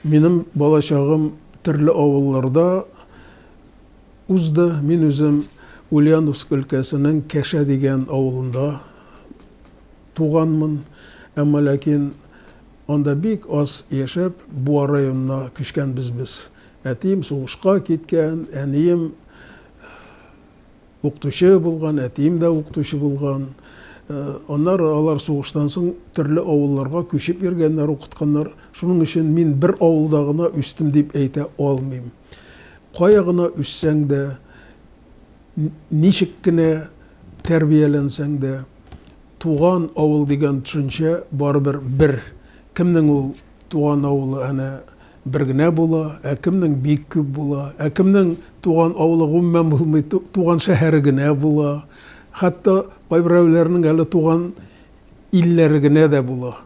Минем балачагым төрле авылларда узды. Мин үзем Ульяновск өлкәсенең Кәшә дигән авылында туганмын. Әмма ләкин анда бик аз яшәп, Буа районына күчкәнбез без. Әтием сугышка киткән, әнием укытучы булган, әтием дә укытучы булган. Аннары алар сугыштан соң төрле авылларга күчеп йөргәннәр, укытканнар. Шуның өчен мин бер авылда гына үстем дип әйтә алмыйм. Кая гына үссәң дә, ничек кенә тәрбияләнсәң дә, туган авыл дигән төшенчә барыбер бер. Кемнең ул туган авылы әнә бер генә була, ә кемнең бик күп була, ә кемнең туган авылы гомумән булмый, туган шәһәре генә була. Хәтта кайберәүләрнең әле туган илләре генә дә була.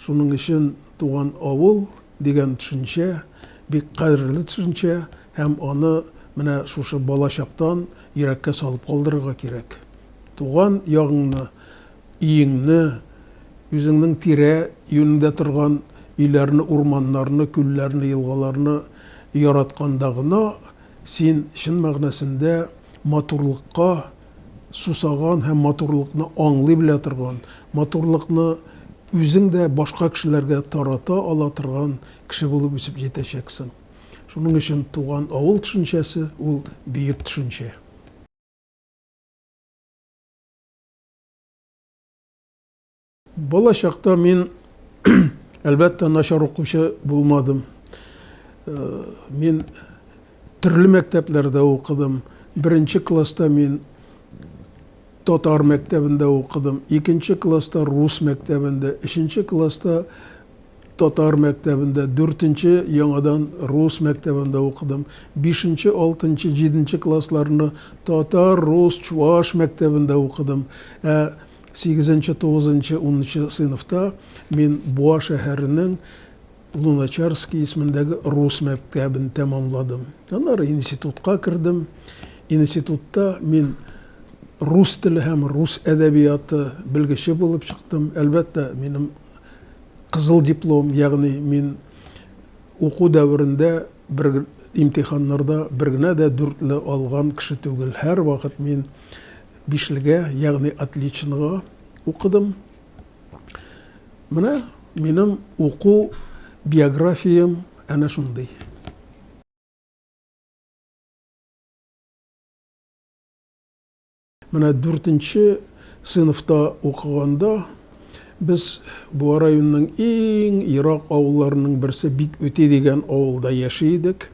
Шуның өчен туган авыл дигән төшенчә бик кадерле төшенчә һәм аны менә шушы балачактан йөрәккә салып калдырырга кирәк. Туган ягыңны, өеңне, үзеңнең тирә-юнеңдә торган өйләрне, урманнарны, күлләрне, елгаларны яратканда гына син чын мәгънәсендә матурлыкка сусаган һәм матурлыкны аңлый белә торган, матурлыкны үзең дә башка кешеләргә тарата ала торган кеше булып үсеп җитәчәксең. Шуның өчен туган авыл төшенчәсе ул бөек төшенчә. Бала чакта мин, әлбәттә, начар укучы булмадым. Мин төрле мәктәпләрдә укыдым. Беренче класста мин татар мәктәбендә укыдым, икенче класста рус мәктәбендә, өченче класста татар мәктәбендә, дүртенче яңадан рус мәктәбендә укыдым. Бишенче, алтынчы, җиденче классларны татар, рус, чуаш мәктәбендә укыдым. Ә Сигезенче, тугызынчы, унынчы сыйныфта мин Буа шәһәренең Луначарский исемендәге рус мәктәбен тәмамладым. Аннары институтка кердем. Институтта мин рус теле һәм рус әдәбияты белгече булып чыктым. Әлбәттә, минем кызыл диплом, ягъни мин уку дәверендә бер имтиханнарда бер генә дә дүртле алган кеше түгел. Һәрвакыт мин Бишлегә, ягъни отличныйга укыдым. Менә минем уку биографиям әнә шундый. Менә дүртенче сыйныфта укыганда без Буа районының иң ерак авылларының берсе Бикүти дигән авылда яши идек.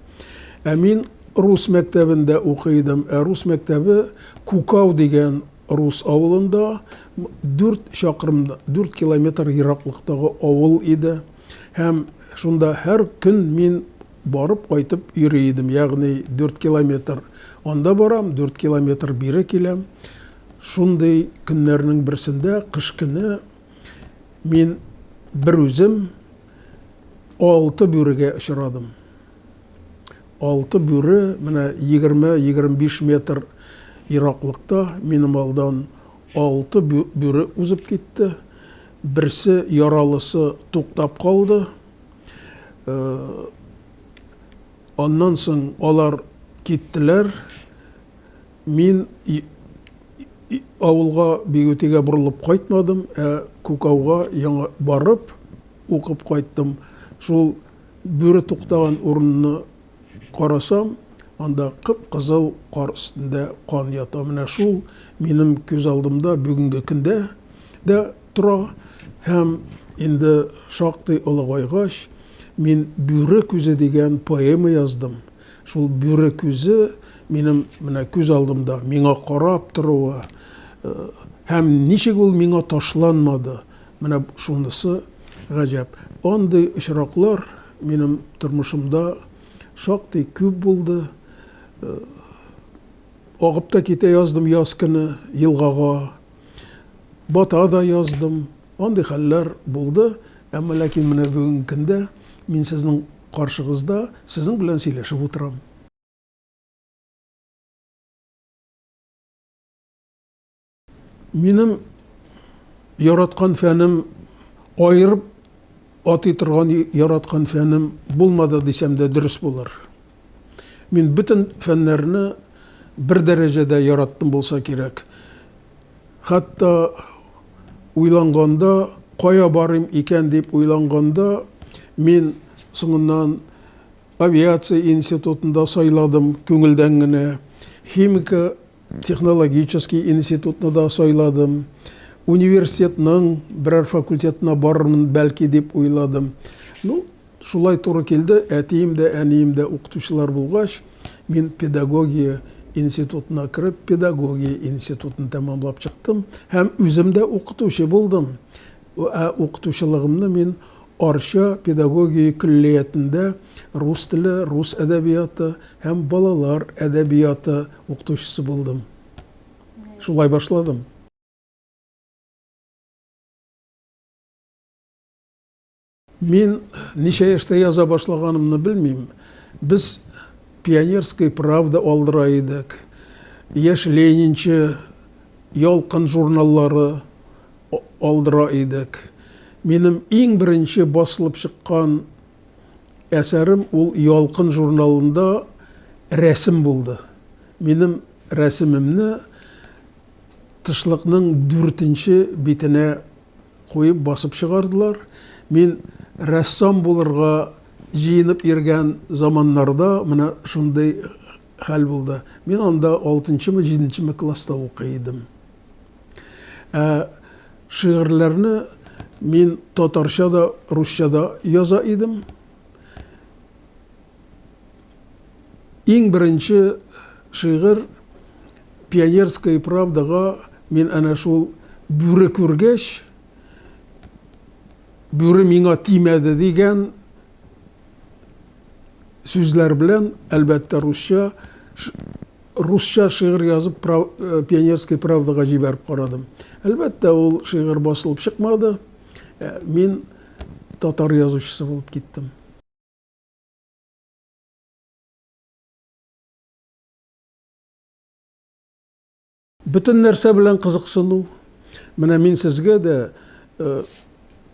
Ә мин рус мәктәбендә укый идем. Ә рус мәктәбе Кукау дигән рус авылында, 4 чакрым, 4 километр ераклыктагы авыл иде. Һәм шунда һәр көн мин барып кайтып йөри идем. Ягъни 4 километр анда барам, 4 километр бире киләм. Шундый көннәрнең берсендә, кыш көне, мин бер үзем алты бүрегә очрадым. Алты бүре менә 20-25 метр ераклыкта минем алдан алты бүре узып китте. Берсе яралысы туктап калды. Аннан соң алар киттеләр. Мин авылга Бигүтигә борылып кайтмадым, ә Күкауга яңа барып укып кайттым. Шул Бүре туктаган урынны карасам, анда кып-кызыл кар өстендә кан ята. Менә шул минем күз алдымда бүгенге көндә дә тора. Һәм инде шактый олыгайгач, мин Бүре күзе дигән поэма яздым. Шул бүре күзе минем менә күз алдымда, миңа карап торуы һәм ничек ул миңа ташланмады, Менә шунысы гаҗәп. Андый очраклар минем тормышымда шактый күп булды. Агып та китә яздым яз көне елгага. Бата да яздым. Андый хәлләр булды. Әмма ләкин менә бүгенге көндә мин сезнең каршыгызда, сезнең белән сөйләшеп утырам. Минем яраткан фәнем аерып атый торган яраткан фәнем булмады дисәм дә дөрес булыр. Мин бөтен фәннәрне бер дәрәҗәдә яраттым булса кирәк. Хәтта уйланганда, кая барыйм икән дип уйланганда, мин соңыннан авиация институтында сайладым күңелдән генә, химика технологический институтны да сайладым, университетның берәр факультетына барырмын бәлки дип уйладым. Ну, шулай туры килде, әтием дә, әнием дә укытучылар булгач, мин педагогия институтына кереп, педагогия институтын тәмамлап чыктым һәм үзем дә укытучы булдым. Ә укытучылыгымны мин Арча педагогия көллиятендә рус теле, рус әдәбияты һәм балалар әдәбияты укытучысы булдым. Шулай башладым. Мин ничә яшьтә яза башлаганымны белмим. Без Пионерская правда алдыра идек. Яшь ленинчы, Ялкын журналлары алдыра идек. Минем иң беренче басылып чыккан әсәрем ул Ялкын журналында рәсем булды. Минем рәсемемне тышлыкның дүртенче битенә куеп басып чыгардылар. Мин рәссам булырга җыенып йөргән заманнарда менә шундый хәл булды. Мин анда алтынчымы, җиденчеме класста укый идем. Ә шигырьләрне мин татарча да, русча да яза идем. Иң беренче шигырь Пионерская правдага мин әнә шул бүре күргәч, бүре миңа тимәде дигән сүзләр белән, әлбәттә, русча, русча шигырь язып э, Пионерская правдага җибәреп карадым. Әлбәттә, ул шигырь басылып чыкмады. Э, мин татар язучысы булып киттем. Бөтен нәрсә белән кызыксыну. Менә мин сезгә дә э,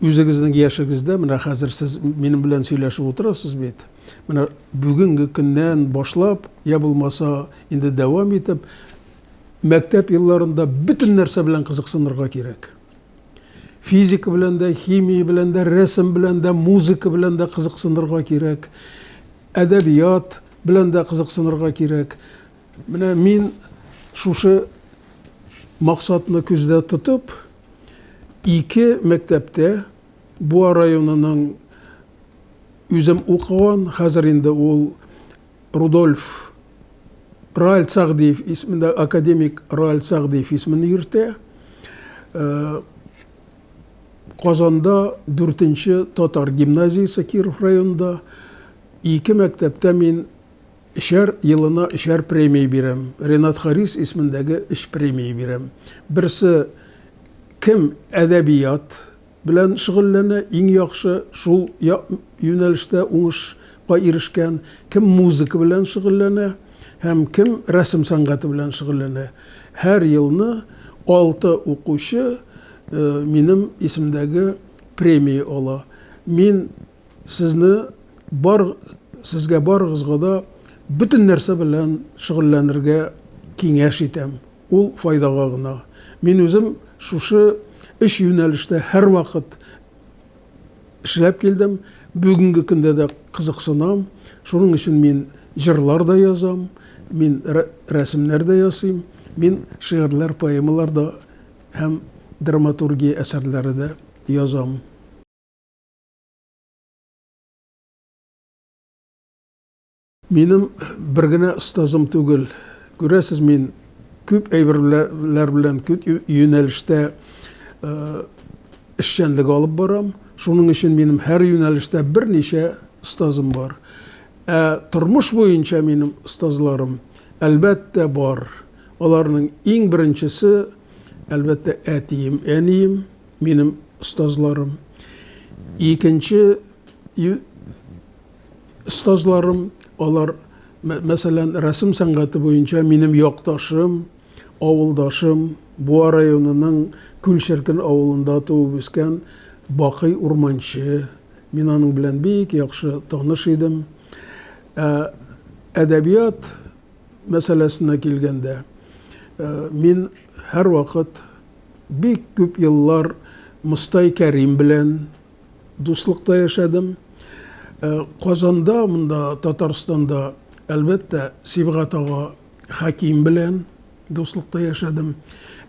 үзегезнең яшегездә, менә хәзер сез минем белән сөйләшеп утырасыз бит. Менә бүгенге көннән башлап, я булмаса инде дәвам итеп, мәктәп елларында бөтен нәрсә белән кызыксынырга кирәк. Физика белән дә, химия белән дә, рәсем белән дә, музыка белән дә кызыксынырга кирәк. Әдәбият белән дә кызыксынырга кирәк. Менә мин шушы максатны күздә тотып, ике мәктәптә Буа районының үзем укыган, хәзер инде ул Рудольф Рааль Сәгъдиев исемендә, академик Рааль Сәгъдиев исемен йөртә. Э, Казанда дүртенче татар гимназиясе Киров районында. Ике мәктәптә мин өчәр елына өчәр премия бирәм. Ренат Харис исемендәге өч премия бирәм. Берсе кем әдәбият белән шөгыльләнә, иң яхшы шул юнәлештә уңышка ирешкән, кем музыка белән шөгыльләнә һәм кем рәсем сәнгате белән шөгыльләнә. Һәр елны алты укучы э, минем исемдәге премия ала. Мин сезне бар сезгә барыгызга да бөтен нәрсә белән шөгыльләнергә киңәш итәм. Ул файдага гына. Мин үзем шушы өч юнәлештә һәрвакыт эшләп килдем. Бүгенге көндә дә кызыксынам. Шуның өчен мин җырлар да язам, мин рәсемнәр дә ясыйм, мин шигырьләр, поэмалар да һәм драматургия әсәрләре дә язам. Минем бер генә остазым түгел. Күрәсез, мин күп әйберләр белән, күп юнәлештә э, эшчәнлек алып барам. Шуның өчен минем һәр юнәлештә берничә остазым бар. Ә тормыш буенча минем остазларым, әлбәттә, бар. Аларның иң беренчесе, әлбәттә, әтием, әнием, минем остазларым. Икенче Остазларым, алар, мәсәлән, рәсем сәнгате буенча минем якташым, авылдашым, Буа районының Күл Черкен авылында туып үскән Бакый Урманче Мин аның белән бик яхшы таныш идем. Ә әдәбият мәсьәләсенә килгәндә, мин һәрвакыт бик күп еллар Мостай Кәрим белән дуслыкта яшәдем. Казанда, монда Татарстанда, әлбәттә, Сибгат ага Хәким белән дуслыкта яшәдем.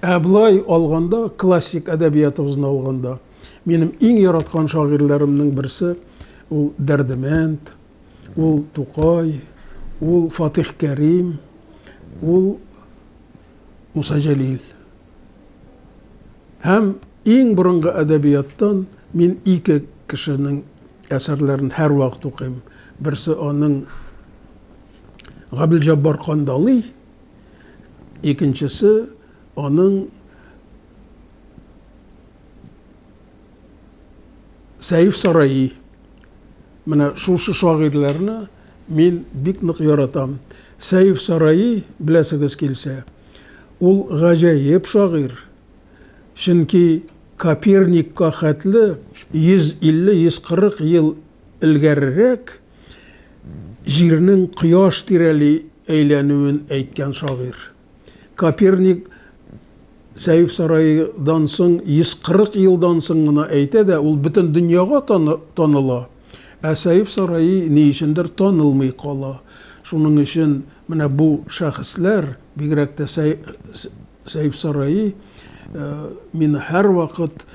Ә болай алганда, классик әдәбиятыбызны алганда, минем иң яраткан шагыйрьләремнең берсе ул Дәрдемәнд, ул Тукай, ул Фатих Кәрим, ул Муса Җәлил. Һәм иң борынгы әдәбияттан мин ике кешенең әсәрләрен һәрвакыт укыйм. Берсе аның Габделҗаббар Кандалый, икенчесе аның Сәйф Сараи. Менә шушы шагыйрьләрне мин бик нык яратам. Сәйф Сараи, беләсегез килсә, ул гаҗәеп шагыйрь. Чөнки Коперникка хәтле 150-140 ел элгәрерәк Җирнең кояш тирәли әйләнүен әйткән шагыйрь. Коперник Сәйф Сараидан соң 140 елдан соң гына әйтә дә, ул бөтен дөньяга таныла. Ә Сәйф Сараи ни өчендер танылмый кала. Шуның өчен менә бу шәхесләр, бигрәк тә Сәйф Сараи, мине һәрвакыт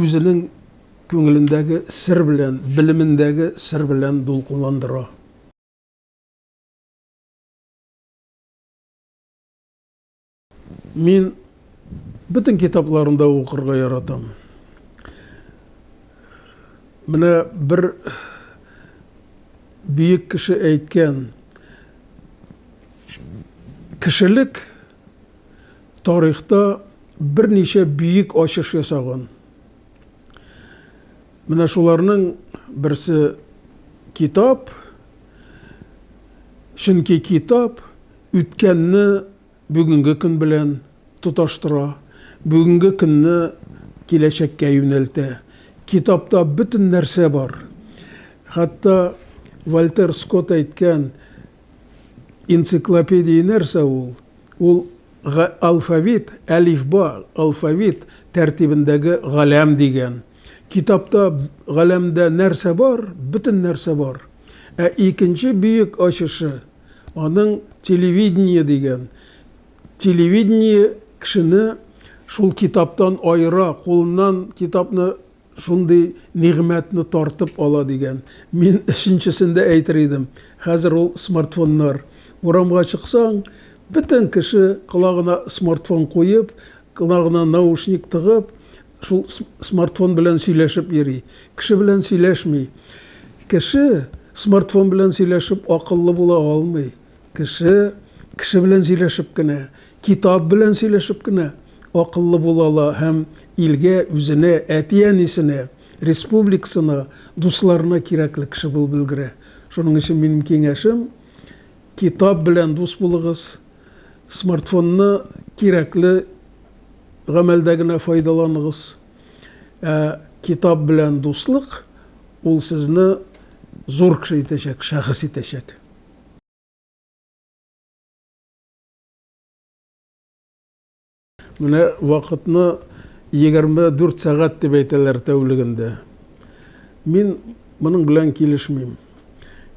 үзенең күңелендәге сер белән, белемендәге сер белән дулкынландыра. Мин бөтен китапларын да укырга яратам. Менә бер бөек кеше әйткән, кешелек тарихта берничә бөек ачыш ясаган. Менә шуларның берсе китап. Чөнки китап үткәнне бүгенге көн белән тоташтыра, бүгенге көнне киләчәккә юнәлтә. Китапта бөтен нәрсә бар. Хәтта Вольтер Скотт әйткән, энциклопедия нәрсә ул? Ул алфавит, әлифба, алфавит тәртибендәге галәм дигән. Китапта галәмдә нәрсә бар? Бөтен нәрсә бар. Ә икенче бөек ачышы, аның телевидение дигән. Телевидение кешене шул китаптан аера, кулыннан китапны шундый нигъмәтне тартып ала дигән. Мин өченчесен дә әйтер идем. Хәзер ул смартфоннар. Урамга чыксаң, бөтен кеше колагына смартфон куеп, колагына наушник тыгып, шул смартфон белән сөйләшеп йөри. Кеше белән сөйләшми. Кеше смартфон белән сөйләшеп акыллы була алмый. Кеше кеше белән сөйләшеп кенә, китап белән сөйләшеп кенә акыллы була ала һәм илгә, үзенә, әти-әнисенә, республикасына, дусларына кирәкле кеше булып өлгерә. Шуның өчен минем киңәшем, китап белән дус булыгыз, смартфонны кирәкле гамәлдә генә файдаланыгыз. Ә китап белән дуслык ул сезне зур кеше итәчәк, шәхес итәчәк. Менә вакытны 24 сәгать дип әйтәләр тәүлегендә. Мин моның белән килешмим.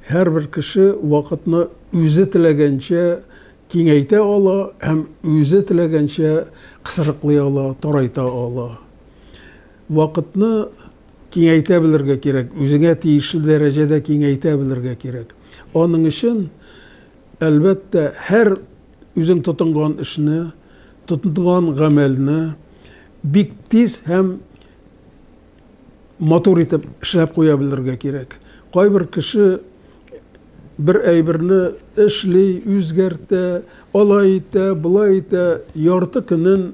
Һәрбер кеше вакытны үзе теләгәнчә киңәйтә ала һәм үзе теләгәнчә кысрыклый ала, тарайта ала. Вакытны киңәйтә белергә кирәк, үзеңә тиешле дәрәҗәдә киңәйтә белергә кирәк. Аның өчен, әлбәттә, һәр үзең тотынган эшне, тотынган гамәлне бик тиз һәм матур итеп эшләп куя белергә кирәк. Кайбер кеше бер әйберне эшли, үзгәртә, алай итә, болай итә, ярты көнен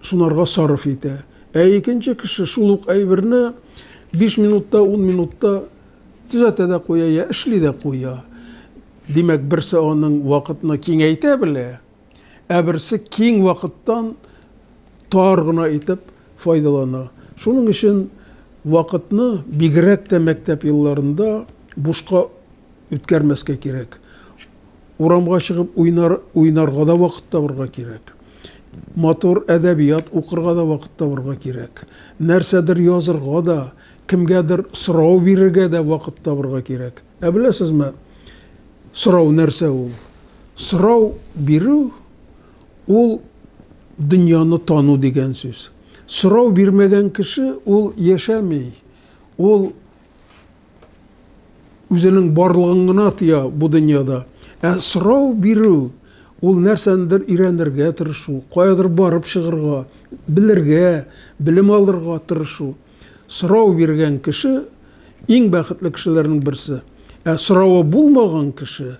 шунарга сарыф итә. Ә икенче кеше шул ук әйберне 5 минутта, 10 минутта төзәтә дә куя, я эшли дә куя. Димәк, берсе аның вакытны киңәйтә белә, ә берсе киң вакыттан тар гына итеп файдалана. Шуның өчен Вакытны, бигрәк тә мәктәп елларында, бушка үткәрмәскә кирәк. Урамга чыгып уйнар, уйнарга да вакыт табырга кирәк. Матур әдәбият укырга да вакыт табырга кирәк. Нәрсәдер язырга да, кемгәдер сорау бирергә дә вакыт табырга кирәк. Ә беләсезме, сорау нәрсә ул? Сорау бирү ул дөньяны тану дигән сүз. Сорау бирмәгән кеше ул яшәми. Ул үзенең барлыгын гына тоя бу дөньяда. Ә сорау бирү ул нәрсәнедер өйрәнергә тырышу, каядыр барып чыгырга, белергә, белем алырга тырышу. Сорау биргән кеше иң бәхетле кешеләрнең берсе. Ә соравы булмаган кеше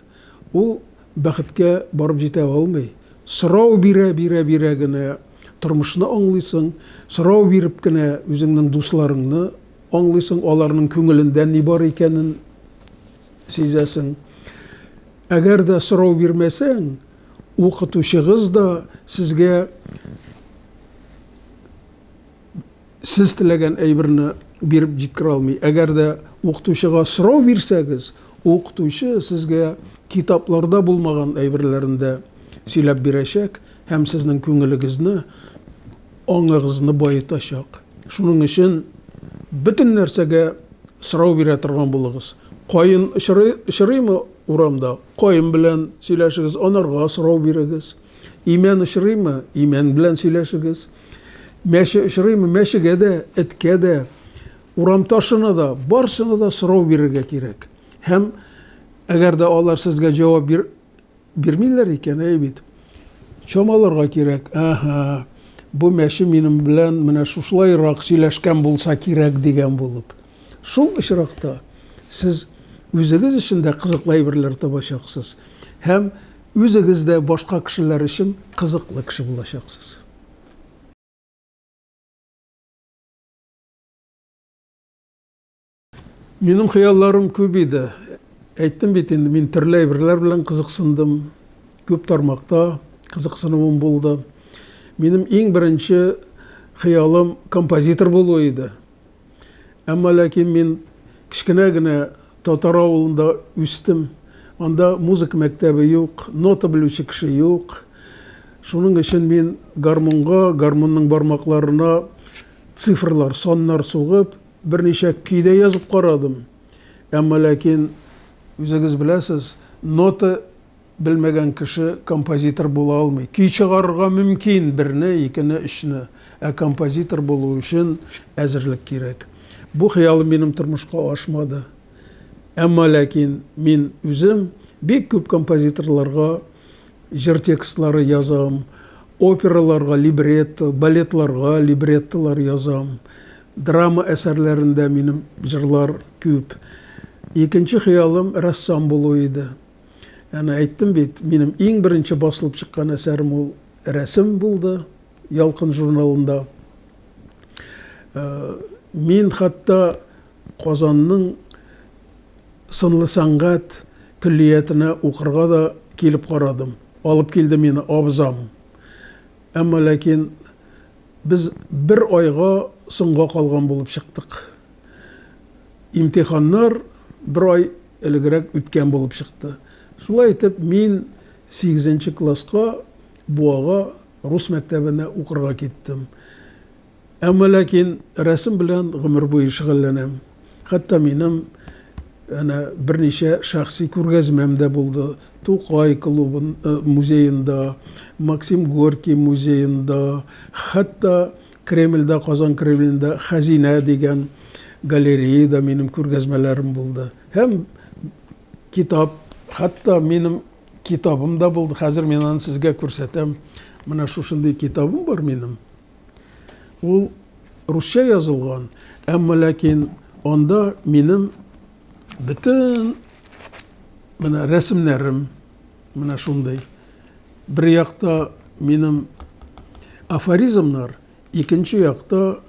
ул бәхеткә барып җитә алмый. Сорау бирә, бирә, бирә генә тормышны аңлыйсың, сорау биреп кенә үзеңнең дусларыңны аңлыйсың, аларның күңелендә ни бар икәнен сизәсең. Әгәр дә сорау бирмәсәң, укытучыгыз да сезгә сез теләгән әйберне биреп җиткерә алмый. Әгәр дә укытучыга сорау бирсәгез, укытучы сезгә китапларда булмаган әйберләрен дә сөйләп бирәчәк һәм сезнең күңелегезне, аңыгызны баетачак. Шуның өчен бөтен нәрсәгә сорау бирә торган булыгыз. Каен очрый, очрыймы урамда? Каен белән сөйләшегез, анарга сорау бирегез. Имән очрыймы? Имән белән сөйләшегез. Мәче очрыймы? Мәчегә дә, эткә дә, урам ташына да, барысына да сорау бирергә кирәк. Һәм әгәр дә алар сезгә җавап бир, бирмиләр икән, әй бит, чамаларга кирәк. Әһә, бу мәче минем белән менә шушылайрак сөйләшкән булса кирәк дигән булып. Шул очракта сез үзегез өчен дә кызыклы әйберләр табачаксыз һәм үзегез дә башка кешеләр өчен кызыклы кеше булачаксыз. Минем хыялларым күп иде. Әйттем бит инде, мин төрле әйберләр белән кызыксындым. Күп тармакта кызыксынуым булды. Минем иң беренче хыялым композитор булу иде. Әмма ләкин мин кечкенә генә татар авылында үстем. Анда музыка мәктәбе юк, нота белүче кеше юк. Шуның өчен мин гармунга, гармунның бармакларына цифрлар, саннар сугып, берничә көй дә язып карадым. Әмма ләкин, үзегез беләсез, нота белмәгән кеше композитор була алмый. Көй чыгарырга мөмкин, берне, икене, өчне. Ә композитор булу өчен әзерлек кирәк. Бу хыялым минем тормышка ашмады. Әмма ләкин мин үзем бик күп композиторларга җыр текстлары язам, операларга либретто, балетларга либреттолар язам. Драма әсәрләрендә минем җырлар күп. Икенче хыялым рәссам булу иде. Әнә әйттем бит, минем иң беренче басылып чыккан әсәрем ул рәсем булды, Ялкын журналында. Мин хәтта Казанның сынлы сәнгать көллиятенә укырга да килеп карадым. Алып килде мине абзам. Әмма ләкин без бер айга соңга калган булып чыктык. Имтиханнар бер ай элегрәк үткән булып чыкты. Шулай итеп, мин сигезенче класска Буага рус мәктәбенә укырга киттем. Әмма ләкин рәсем белән гомер буе шөгыльләнәм. Хәтта минем әнә берничә шәхси күргәзмәм дә булды. Тукай клубын, музеенда, Максим Горький музеенда, хәтта Кремльдә, Казан Кремлендә Хәзинә дигән галереяда минем күргәзмәләрем булды. Һәм китап, хәтта минем китабым да булды. Хәзер мин аны сезгә күрсәтәм. Менә шушындый китабым бар минем. Ул русча язылган, әмма ләкин анда минем бөтен менә рәсемнәрем менә шундый. Бер якта минем афоризмнар, икенче якта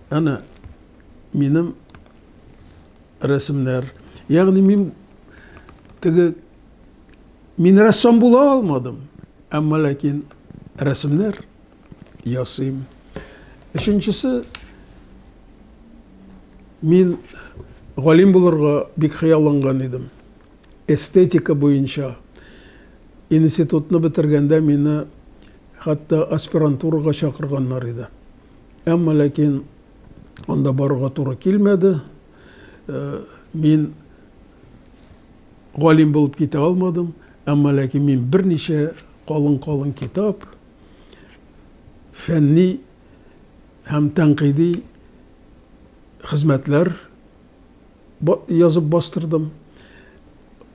әнә минем рәсемнәр. Ягъни мин теге мин рәссам була алмадым, әмма ләкин рәсемнәр ясыйм. Өченчесе, Мин галим булырга бик хыялланган идем. Эстетика буенча институтны бетергәндә мине хәтта аспирантурага чакырганнар иде. Әмма ләкин анда барырга туры килмәде. Мин галим булып китә алмадым, әмма ләкин мин берничә калын-калын китап, фәнни һәм тәнкыйди хезмәтләр язып бастырдым.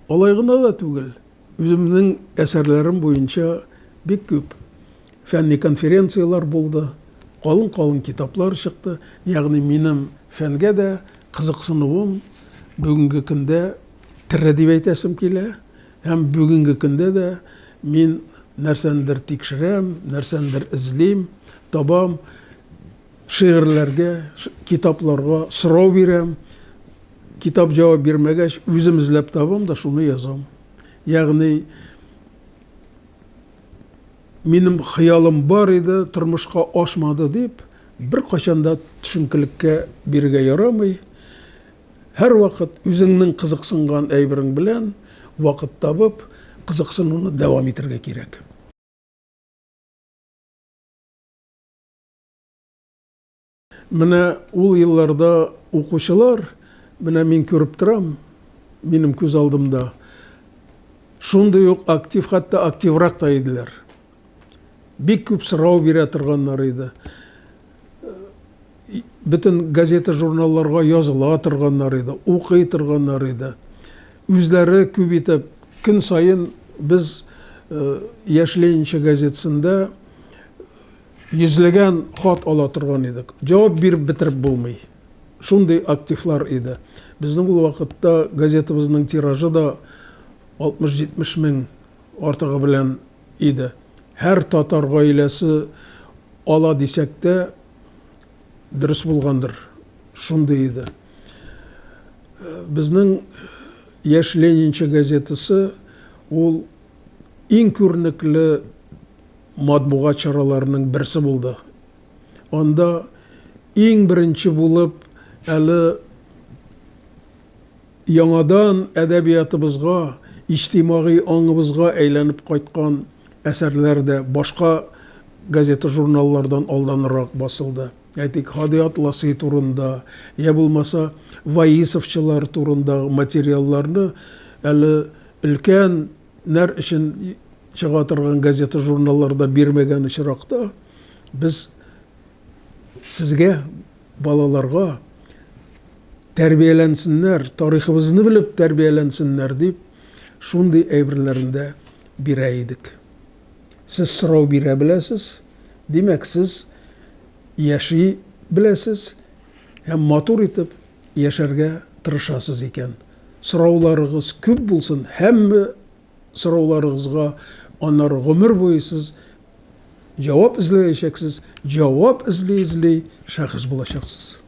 Алай гына да түгел, үземнең әсәрләрем буенча бик күп фәнни конференцияләр булды, калын-калын китаплар чыкты. Ягъни минем фәнгә дә кызыксынуым бүгенге көндә тере дип әйтәсем килә. Һәм бүгенге көндә дә мин нәрсәнедер тикшерәм, нәрсәнедер эзлим, табам, шигырьләргә, китапларга сорау бирәм. Китап җавап бирмәгәч, үзем эзләп табам да шуны язам. Ягъни минем хыялым бар иде, тормышка ашмады дип, беркайчан да төшенкелеккә бирергә ярамый. Һәрвакыт үзеңнең кызыксынган әйберең белән вакыт табып, кызыксынуны дәвам итәргә кирәк. Менә ул елларда укучылар, менә мин күреп торам, минем күз алдымда, шундый ук актив, хәтта активрак та иделәр. Бик күп сорау бирә торганнар иде. Бөтен газета-журналларга языла торганнар иде, укый торганнар иде. Үзләре күп итеп, көн саен без Яшь Ленинчы газетасында йөзләгән хат ала торган идек. Җавап биреп бетереп булмый. Шундый активлар иде. Безнең ул вакытта газетабызның тиражы да 60-70 мең артыгы белән иде. Һәр татар гаиләсе ала дисәк тә, дөрес булгандыр. Шундый иде. Безнең Яшь Ленинчы газетасы ул иң күренекле матбугат чараларының берсе булды. Анда иң беренче булып әле яңадан әдәбиятыбызга, иҗтимагый аңыбызга әйләнеп кайткан әсәрләр дә башка газета-журналлардан алданрак басылды. Әйтик, Һади Атласи турында, йә булмаса Ваисовчылар турындагы материалларны әле өлкәннәр өчен чыга торган газета-журналларда бирмәгән очракта, без сезгә, балаларга, тәрбияләнсеннәр, тарихыбызны белеп тәрбияләнсеннәр дип, шундый әйберләрне дә бирә идек. Сез сорау бирә беләсез, димәк, сез яши беләсез һәм матур итеп яшәргә тырышасыз икән. Сорауларыгыз күп булсын, һәммә сорауларыгызга аннары гомер буе сез җавап эзләячәксез, җавап эзли-эзли шәхес булачаксыз.